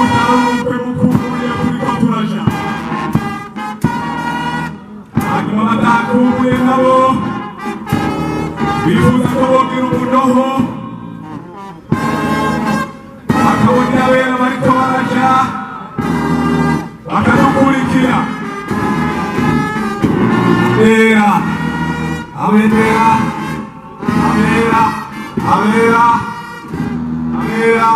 Gutaha ubukwe mukumbuye turiko turaja, hanyuma batakumbuye nabo bifuza ko bogira umunoho, bakabona abera bariko baraja bakadukurikira. Abera, abera, abera, abera, abera.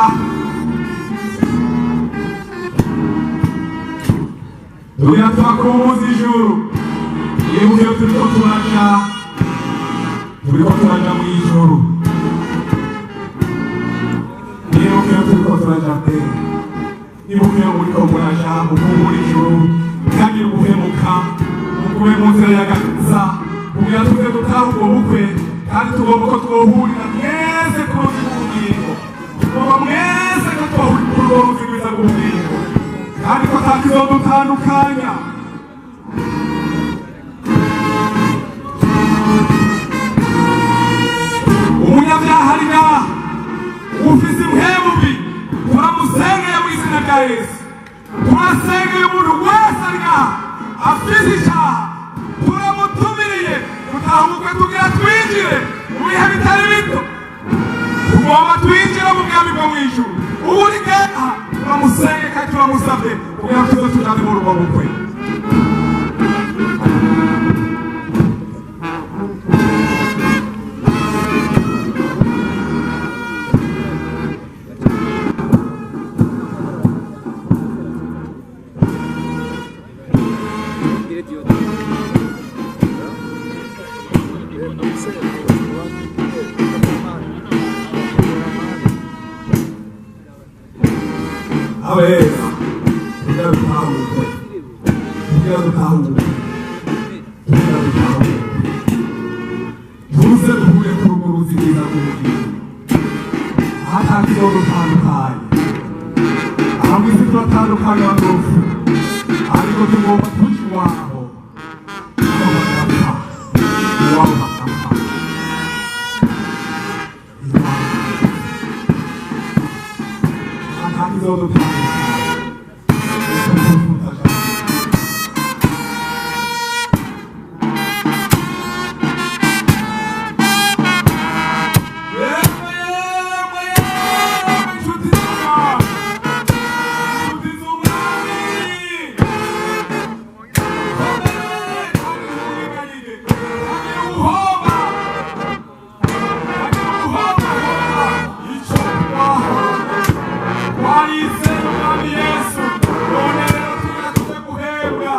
Tugira twakumbuza ijuru. Ibuke iyo turiko turaja, turiko turaja mu ijuru. Ibuke iyo turiko turaja pe. Ibuke iyo muriko muraja mukumbura ijuru, ntihagire uguhemuka, mugume mu nzira y'agakiza kugira tuze dutaha ubwo bukwe. Kandi tugomba ko twohurira mwese ku ruzi rw'ubugingo. Tugomba mwese ko twohurira kuri urwo ruzi rwiza rw'ubugingo, kandi ko atakizodutandukanya. Umunyabyaha ari ngaha ufise impwemu mbi, turamusengeye mu izina rya Yesu. Turasengeye umuntu wese ari ngaha afise icyaha, turamutumiriye gutaha ubukwe. Tugira twinjire mu bihe bitari bito, tugomba twinjire mu bwami bwo mu ijuru. Ubu uri ngaha, turamusengeye kandi turamusabye kugira ngo tuze tujane muri ubwo bukwe. Abera, kugira dutahuke, kugira dutahuke, kugira dutahuke, tuze duhure kuri urwo ruzi rwiza rw'ubugingo ahatakizodutandukanye. Aha mw'isi turatandukanywa n'urupfu, ariko tugomba tuja iwabo, aho bagapfa, iwabo bagapfa, iwabo atakizodutandukanye. Yemwe, yemwe, yemwe, inshuti z'Umwami, inshuti z'Umwami, komere kandi ntimuriganyige, ntagire uwuhomba, ntagire uwuhomba icyo twarizeye Umwami Yesu. None rero tugira tuze guhembwa.